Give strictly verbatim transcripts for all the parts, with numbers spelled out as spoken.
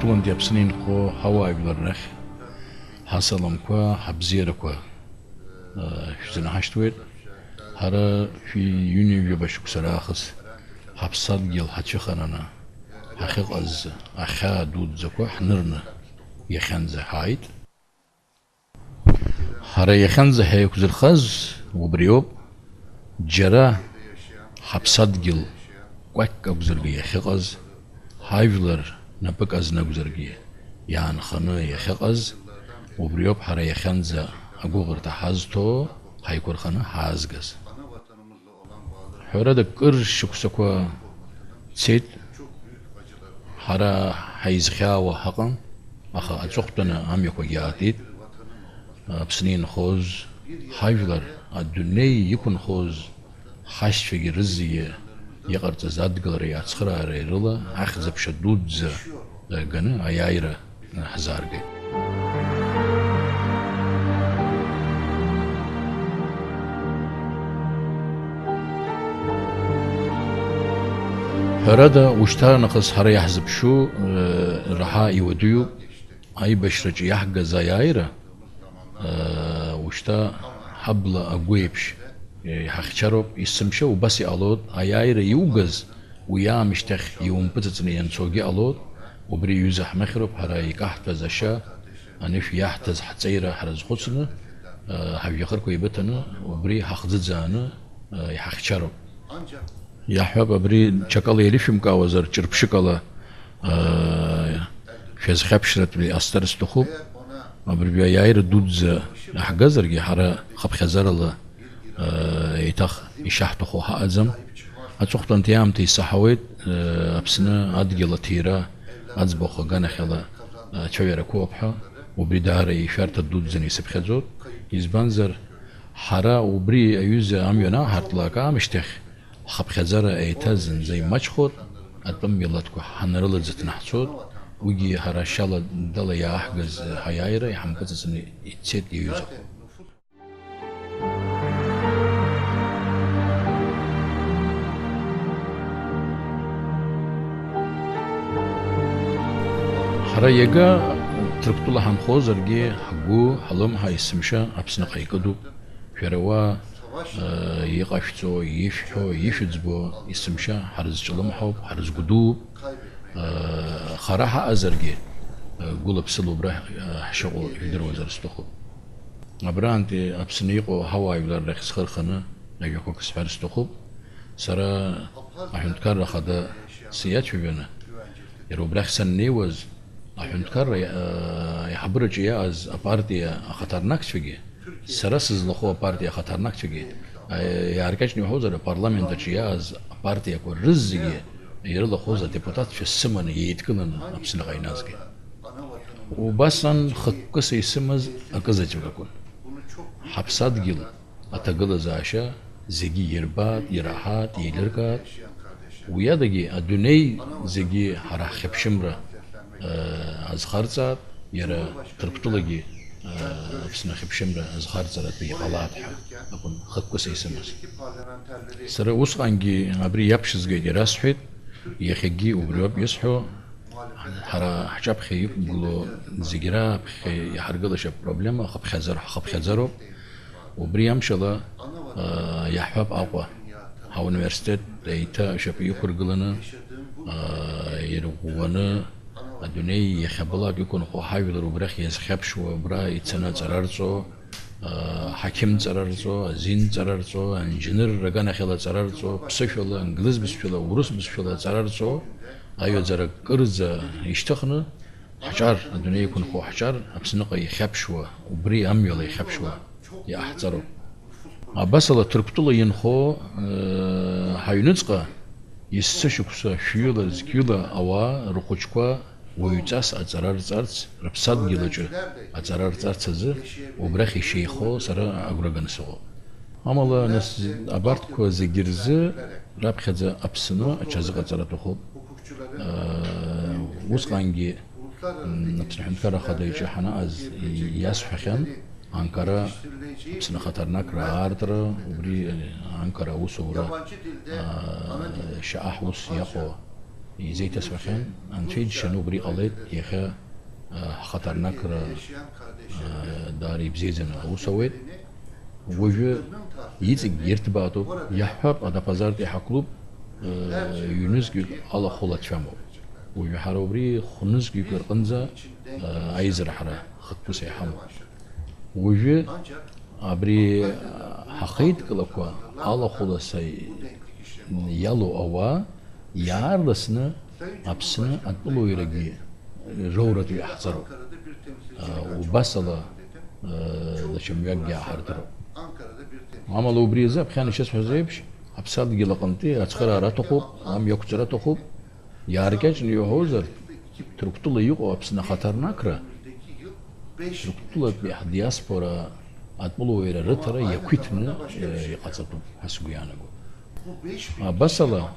Гәылантәи Аԥсны инхо ҳауаажәлар рахь ҳасаламқәа, ҳабзиарақәа, э, шәзынаҳашьҭуеит. Ҳара шәи ҩынҩажәаба шықәса раахыс ҳаԥсадгьыл ҳацәыхараны ҳахьыҟаз ахьаа дуӡӡақәа ҳнырны иахьанӡа ҳааит. Ҳара иахьанӡа ҳаиқәзырхаз убриоуп, џьара ҳаԥсадгьыл кәакьк акәзаргьы иахьыҟаз, ҳажәлар напык азны акәзаргьы иаанханы иахьыҟаз, убриоуп ҳара иахьанӡа агәыӷырҭа ҳазҭо, ҳаиқәырханы ҳаазгаз. Ҳәарада, кыр шықәсақәа цеит, ҳара ҳаизхьаауа ҳаҟан, аха аҵыхәтәаны амҩақәагьы аатит. Аԥсны инхоз ҳажәлар, адунеи иқәынхоз ҳашьцәагьы рызегьы иҟарҵаз адгылареи ацхыраареи рыла ахьӡ-аԥша дуӡӡа ганы аиааира ҳзааргеит. Ҳәарада, ушьҭарнахыс ҳара иаҳзыԥшу, э, раҳа иуадаҩуп, аибашьраҿы иаҳгаз аиааира, э, ушьҭа ҳабла агәеиԥш, э, иҳахьчароуп, есымша убас иҟалоит, аиааира иугаз, уи аамышьҭахь иумпыҵыҵны ианцогьы ҟалоит, убри иҩыза ҳмыхьроуп, ҳара икаҳҭәаз ашьа, анышә иаҳҭаз ҳҵеира ҳрызхәыцны, э, ҳажәҩахырқәа еибыҭаны, убри ҳахӡыӡааны, э, иҳахьчароуп. Иаҳҳәап, абри ҽакала ирышәымкаауазар, ҿырԥшыкала, э, шәазхьаԥшратәы иҟасҵар сҭахуп. Абыржәы аиааира дуӡӡа иаҳгазаргьы, ҳара хыԥхьаӡарала, э, еиҭах ишаҳҭаху ҳаҟаӡам. Аҵыхәтәантәи аамҭа исаҳауеит, э, Аԥсны адгьыл аҭира аӡбахә аганахьала, э, ацәаҩарақәоуп ҳәа, убри даара ишәарҭа дуӡӡаны исыԥхьаӡоит. Избанзар, ҳара убри аҩыза амҩа анаҳартлак аамышьҭахь, ҳхыԥхьаӡара еиҭа зынӡа имаҷхоит, атәым милаҭқәа ҳанрылаӡыҭны ҳцоит, уигьы ҳара шьала дала иааҳгаз ҳаиааира иҳампыҵыҵны ицеит иаҩызахо. Ҳара иага Ҭырқәтәыла ҳанхозаргьы, ҳгәы, ҳлымҳа есымша Аԥсныҟа икыдуп. Шәара уа, э, иҟашәҵо, ишәҳәо, ишәыӡбо есымша ҳарызҿлымҳауп, ҳарызгәдууп. Э, хара ҳаҟазаргьы, э, гәыла-ԥсыла убра, э, ҳшыҟоу ижәдыруазар сҭахуп. Абраантәи Аԥсны иҟоу ҳауаажәлар рахь схы рханы ажәақәак сҳәар сҭахуп. Сара аҳәынҭқарра ахада сиацәажәаны, иара убрахь саннеиуаз, аҳәынҭқарра, э, аиҳабыраҿы иааз апартиа ахаҭарнакцәагьы, сара сызлахәу апартиа ахаҭарнакцәагьы, э, иааркьаҿны иуҳәозар, апарламент аҿы иааз апартиақәа рызегьы ирылахәыз адепутатцәа сыманы, еидкыланы Аԥсныҟа иназгеит. Убасҟан хықәкыс исымаз акызаҵәык акәын. Ҳаԥсадгьыл аҭагылазаашьа зегьы ирбаат, ираҳаат, еилыркаат. Уи адагьы адунеи зегьы ҳара ҳхьыԥшымра, э, азхарҵаат, иара Ҭырқәтәылагьы, э, Аԥсны ахьыԥшымра азхарҵаратәы иҟалаат ҳәа акәын хықәкыс исымаз. Сара усҟангьы абри иаԥшьызгеит, ирасҳәеит, иахьагьы убриоуп исҳәо, ҳара ҳҿаԥхьа иқәгылоу зегь раԥхьа иҳаргылашьа апроблема ахыԥхьаӡар-, ҳхыԥхьаӡароуп. Убри амшала, аа, иаҳҳәап Аҟәа, ҳауниверситет еиҭа ашьапы иқәыргыланы, аа, ирӷәӷәаны, адунеи иахьабалак иқәынхо ҳажәлар убрахь иазхьаԥшуа, убра ицаны аҵара рҵо, аа, ҳақьымҵара рҵо, азинҵара рҵо, анџьнырра аганахьала аҵара рҵо, ԥсышәала, англыз бызшәала, урыс бызшәала аҵара рҵо, аҩаӡара кырӡа ишьҭыхны, ҳҿар, адунеи иқәынхо ҳҿар, Аԥсныҟа ихьаԥшуа, убри амҩала ихьаԥшуа иҟаҳҵароуп. Абасала, Ҭырқәтәыла инхо, э, ҳаҩныҵҟа есышықәса шәҩыла, зқьҩыла ауаа рхәыҷқәа уаҩҵас аҵара рҵарц, рыԥсадгьыл аҿы аҵара рҵарц азы убрахь ишеихо сара агәра ганы сыҟоуп. Амала, нас, абарҭқәа зегьы рзы раԥхьаӡа Аԥсны аҽазыҟаҵара аҭахуп. Э, усҟангьы, м, Аԥсны Аҳәынҭқарра Ахада иҿы ҳанаҟаз иасҳәахьан, Анкара Аԥсны ахаҭарнакра аартра, убри, э, Анкара аусура, э, шьаҟа ҳус иаҟоу Изеиҭасҳәахьан, Анцәа иџьшьаны убри ҟалеит, иахьа, а, ҳхаҭарнакра, а, даара ибзиаӡаны аус ауеит. Уажәы иҵегь ирҭбаатәуп, иаҳҳәап, Адапазартәи ҳаклуб, а, ҩнызқьҩык алахәыла цәамоуп. Уажәы ҳара убри хәнызқьҩык рҟынӡа, а, аизара ҳара хықәкыс иҳамоуп. Уажәы абри ҳахеидкылақәа алахәыласа иалоу ауаа иаарласны Аԥсны атәылауаҩрагьы роуратә иҟаҳҵароуп. Убасала, даҽа мҩакгьы ааҳардыруп. Амала убри азы, аԥхьан ишысҳәаз еиԥш, аԥсадгьыл аҟынтәи ацхыраара аҭахуп, амҩақәҵара аҭахуп. Иааркьаҿны иуҳәозар, Ҭырқәтәыла иҟоу Аԥсны ахаҭарнакра, Ҭырқәтәылатәи ҳдиаспора атәылауаҩра рыҭара иақәиҭны, э, иҟаҵатәуп ҳәа сгәы иаанагоит. Абасала,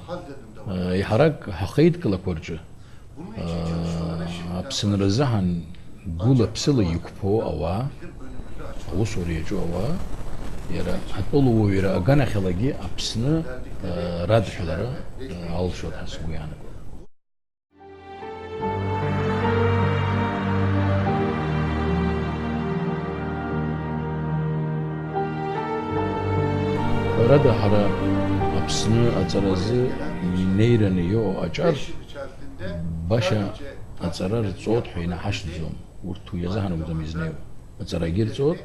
э, еиҳарак ҳахеидкылақәа рҿы, э, Аԥсынра азыҳәан гәыла-ԥсыла иқәԥо ауаа, аусура иаҿу ауаа, иара атәылауаҩра аганахьалагьы Аԥсны, э, радҳәалара, э, алшоит ҳәа сгәы иаанагоит. Ҳәарада, ҳара Аԥсны аҵаразы инеираны иҟоу аҿар баша аҵара рҵоит ҳәа инаҳашьҭӡом. Урҭ уи азы ҳанагӡом изнеиуа. Аҵарагьы рҵоит,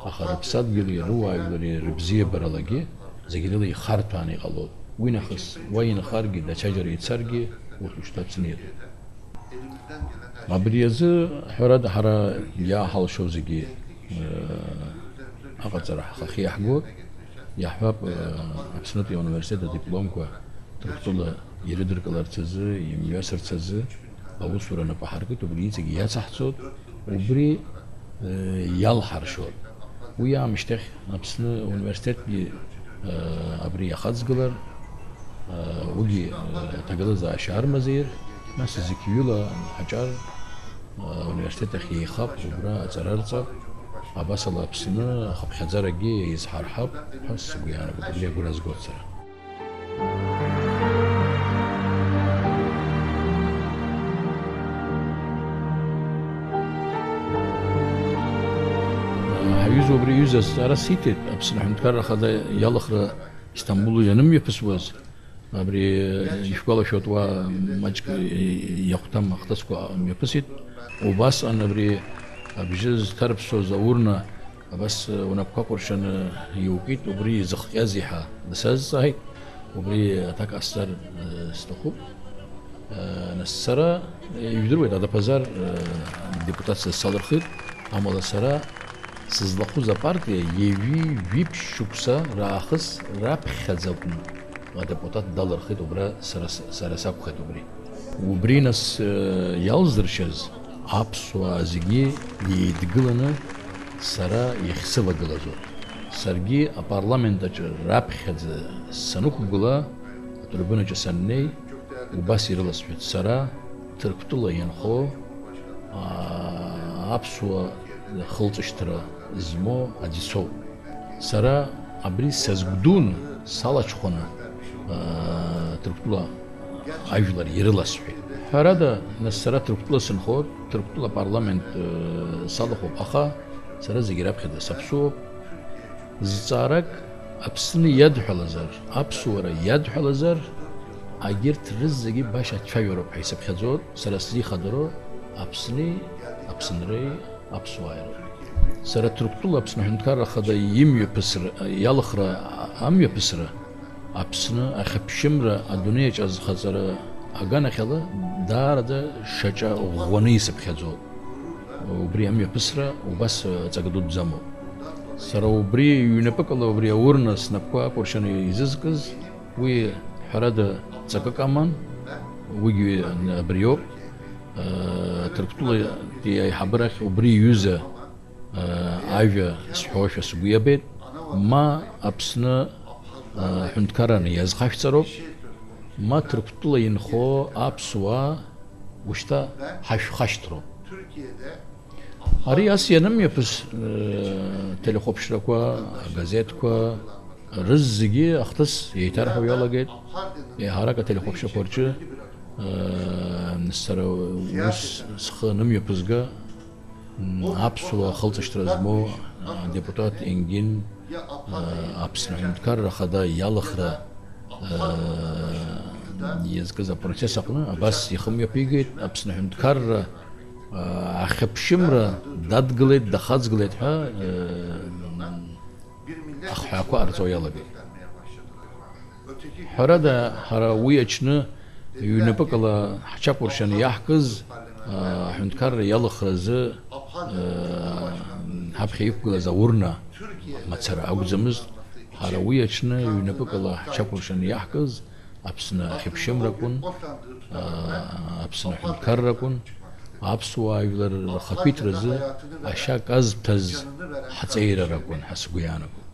аха рыԥсадгьыли рыуаажәлари рыбзиабаралагьы зегь рыла ихарҭәааны иҟалоит. Уи нахыс уа инхаргьы, даҽаџьара ицаргьы, урҭ ушьҭа Аԥсны иатәуп. Абри азы, ҳәарада, ҳара иааҳалшо зегьы, э, аҟаҵара ҳхахьы иаҳгоит. Иаҳҳәап, э, Аԥснытәи ауниверситет адипломқәа Ҭырқәтәыла ирыдыркыларц азы, имҩасырц азы аусура нап аҳаркит, убри иҵегь иацаҳҵоит, убри, э, иалҳаршоит. Уи аамышьҭахь Аԥсны ауниверситетгьы, э, абри иахаҵгылар, э, уигьы, э, аҭагылазаашьа армазеир, нас зықьҩыла ҳаҿар, э, ауниверситет ахь еихап, убра аҵара рҵап, абасала Аԥсны ахыԥхьаӡарагьы еизҳарҳап ҳәа сгәы иаанагоит, убри агәра згоит сара. Ҳаҩыза убри аҩыза азҵаара сиҭеит, Аԥсны Аҳәынҭқарра Ахада иалхра Истамбул ианымҩаԥысуаз, абри ишәгәалашәоит, уа маҷк иахәҭам ахҭысқәа мҩаԥысит. Убасҟан абри абжьы зҭарԥсоз аурна Абас, э, унапқәа кәыршаны иукит, убри изыхҟьазеи ҳәа дсазҵааит. Убри аҭак ҟасҵар, э, сҭахуп. Э, нас сара, э, ижәдыруеит, Адаԥазар, э, депутатса салырхит, амала сара сызлахәыз апартиа ҩажәи жәиԥшь шықәса раахыс раԥхьаӡа акәны адепутат далырхит, убра сара с-, сара сакәхеит убри. Убри нас, э, иалзыршьыз аԥсуаа зегьы еидгыланы сара иахьсылагылазоуп. Саргьы апарламент аҿы раԥхьаӡа санықәгыла, атрибунаҿы саннеи, убас ирыласҳәеит, сара Ҭырқәтәыла инхо, аа, аԥсуа хылҵышьҭра змоу аӡә соуп. Сара абри сазгәдуны, салаҽхәаны, аа, Ҭырқәтәыла ажәлар ирыласҳәеит. Ҳәарада, нас сара Ҭырқәтәыла сынхоит, Ҭырқәтәыла апарламент, э, салахәуп, аха сара зегь раԥхьаӡа саԥсуоуп. Зҵаарак Аԥсны иадҳәалазар, аԥсуара иадҳәалазар, агьырҭ рызегьы баша ацәажәароуп ҳәа исыԥхьаӡоит, сара сзы ихадароу Аԥсни, Аԥсынреи, аԥсуааи роуп. Сара Ҭырқәтәыла Аԥсны Аҳәынҭқарра Ахада имҩаԥысра, иалхра амҩаԥысра, Аԥсны ахьыԥшымра адунеиаҿ азхаҵара аганахьала даараӡа шьаҿа ӷәӷәаны исыԥхьаӡоуп. Убри амҩаԥысра убас ҵакы дуӡӡамоуп. Сара убри ҩнапыкала убри аурна снапқәа акәыршаны изызкыз, уи ҳәарада ҵакык аман, уигьы абриоуп. Ҭырқәтәылатәи аиҳабырахь убри иҩыза ажәа сҳәошәа сгәы иабеит, ма Аԥсны аҳәынҭқарраны иазхашәҵароуп, ма Ҭырқәтәыла инхо аԥсуаа ушьҭа ҳашәхашҭроуп. Ари ас ианымҩаԥыс, э, телехәаԥшрақәа, агазеҭқәа, рызегьы ахҭыс еиҭарҳәо иалагеит. Еиҳарак ателехәаԥшрақәа рҿы Сара ус схы анымҩаԥызга, аԥсуа ахылҵышьҭра змоу адепутат Енгин Аԥсны Аҳәынҭқарра Ахада иалыхра иазкыз апроцесс аҟны абас ихы мҩаԥигеит, Аԥсны Аҳәынҭқарра ахьыԥшымра дадгылеит, дахаҵгылеит ҳәа ахҳәаақәа ҟарҵо иалагеит. Ҳәарада, ҳара уи аҽны ҩнапыкала ҳҽақәыршәаны иаҳкыз, аа, аҳәынҭқарра иалыхразы, аа, ҳаԥхьа иқәгылаз аурна мацара акәӡамызт. Ҳара уи аҽны ҩнапыкала ҳҽақәыршәаны иаҳкыз Аԥсны ахьыԥшымракәын, аа, Аԥсны аҳәынҭқарракәын. Аԥсуаа жәлар рхақәиҭразы ашьа казҭәаз ҳҵеира ракәын ҳәа сгәы иаанагон.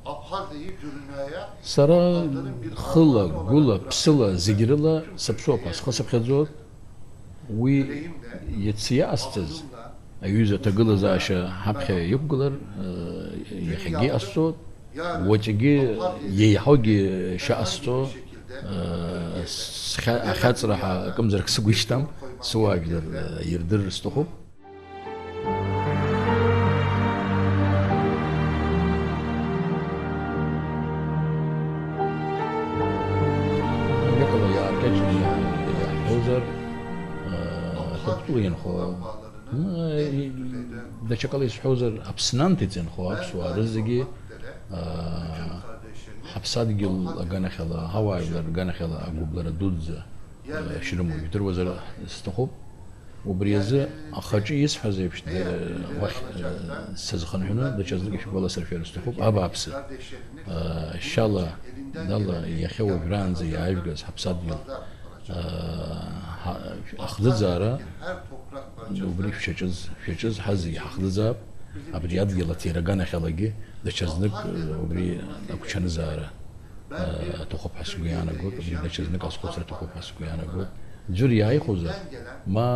Сара хыла, гәыла, ԥсыла, зегь рыла саԥсуа ԥа схы сыԥхьаӡоит. Уи иацы иҟасҵаз аҩыза аҭагылазаашьа ҳаԥхьа иқәгылар, иахьагьы иҟасҵоит. Уаҵәгьы еиҳагьы шьа ҟасҵо, схьа-, ахьаҵра ҳәа акымзарак сгәы ишьҭам, суаажәлар ирдырыр сҭахуп. Иҟало иааркьаҿны иаҳҳәозар, Ҭырқәтәыла инхо, даҽакала исҳәозар, Аԥсны анҭыҵ инхо аԥсуаа рызегьы, ҳаԥсадгьыл аганахьала, ҳауаажәлар рганахьала агәыблра дуӡӡа шрымоу ижәдыруазар сҭахуп. Убри азы ахаҿы исҳәаз еиԥш, уахь сазхынҳәны даҽазнык ишәгәаласыршәар сҭахуп, абааԥсы, шьала, дала иахьа уажәраанӡа иааижәгаз ҳаԥсадгьыл ахӡыӡаара, убри шәаҿыз, шәаҿыз ҳазегьы ҳахӡыӡаап, абри адгьыл аҭира аганахьалагьы даҽазнык убри агәҽанызаара аҭахуп ҳәа сгәы иаанагоит, абри даҽазнык азхәыцра аҭахуп ҳәа сгәы иаанагоит. Ӡәыр иааихәозар, ма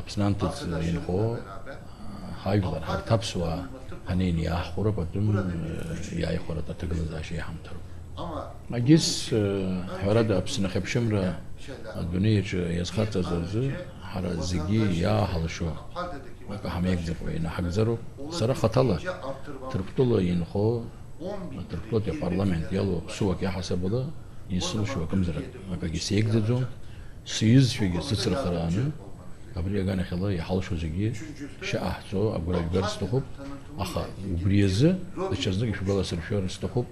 Аԥсны анҭыҵ инхо ҳажәлар, ҳарҭ аԥсуаа ҳанеины иааҳхәароуп, атәым иааихәаратә аҭагылазаашьа иаҳамҭароуп. Агьыс, ҳәарада, Аԥсны ахьыԥшымра адунеи аҿы иазхарҵаз азы ҳара зегьы иааҳалшо акы ҳамеигӡакәа инаҳагӡароуп. Сара хаҭала Ҭырқәтәыла инхо, Ҭырқәтәылатәи апарламент иалоу аԥсуак иаҳасабала исылшо акымзарак акагьы сеигӡаӡом. Сиҩызцәагьы сыцырхарааны, абри аганахьала иҳалшо зегьы шьаҟа ҳҵо агәра жәгар сҭахуп, аха убри азы даҽазнык ишәгәаласыршәар сҭахуп,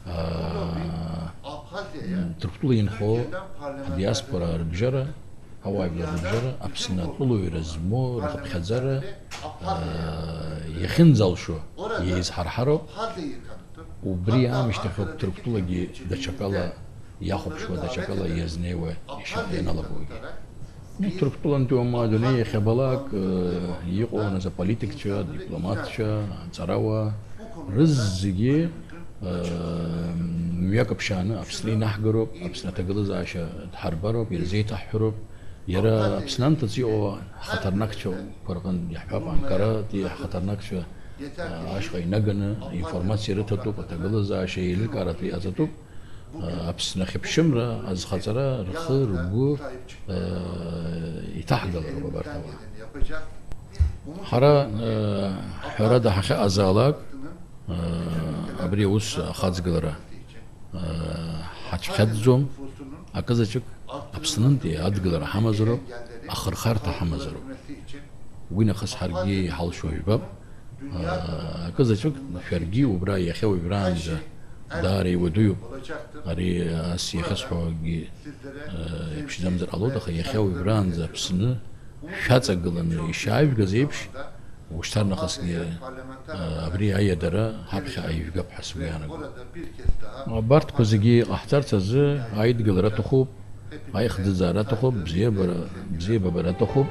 аа, Ҭырқәтәыла инхо адиаспора рыбжьара, ауаажәлар рыбжьара Аԥсны атәылаҩра змоу рхыԥхьаӡара, аа, иахьынӡалшо еизҳарҳароуп. Убри аамышьҭахьоуп Ҭырқәтәылагьы даҽакала иахәаԥшуа, даҽакала иазнеиуа ишьа ианалагогьы. Ну, Ҭырқәтәылантәи уама адунеи иахьабалак, э, иҟоу нас аполитикцәа, адипломатцәа, аҵарауаа рызегьы, э, мҩак ԥшааны Аԥсны инаҳгароуп, Аԥсны аҭагылазаашьа дҳарбароуп, ирзеиҭаҳҳәароуп. Иара Аԥсны анҭыҵ иҟоу ҳхаҭарнакцәақәа рҟынтә иаҳҳәап, Анкаратәи ҳхаҭарнакцәа, а, ашҟа инаганы информациа рыҭатәуп, аҭагылазаашьа еилыркааратәы иҟаҵатәуп, а, Аԥсны ахьыԥшымра азхаҵара рхы, ргәы, а, иҭаҳгалароуп абарҭ ауаа. Ҳара, а, ҳәарада ҳахьыҟазаалак, а, абри аус ахаҵгылара ҳацәхьаҵӡом, акызаҵәык Аԥснынтәи адгылара ҳамазароуп, ахырхарҭа ҳамазароуп. Уи нахыс ҳаргьы иҳалшо жәбап, акызаҵәык шәаргьы убра иахьа уажәраанӡа даара иуадаҩуп. Ари ас иахьысҳәогьы иаԥшӡамзар ҟалоит, аха иахьа уажәраанӡа Аԥсны шәаҵагыланы ишаажәгаз еиԥш, ушьҭарнахысгьы, а, абри аиадара ҳаԥхьа аижәгап ҳәа сгәы иаанагоит. Абарҭқәа зегьы иҟаҳҵарц азы аидгылара аҭахуп, аихӡыӡаара аҭахуп, бзиабара, бзиабабара аҭахуп.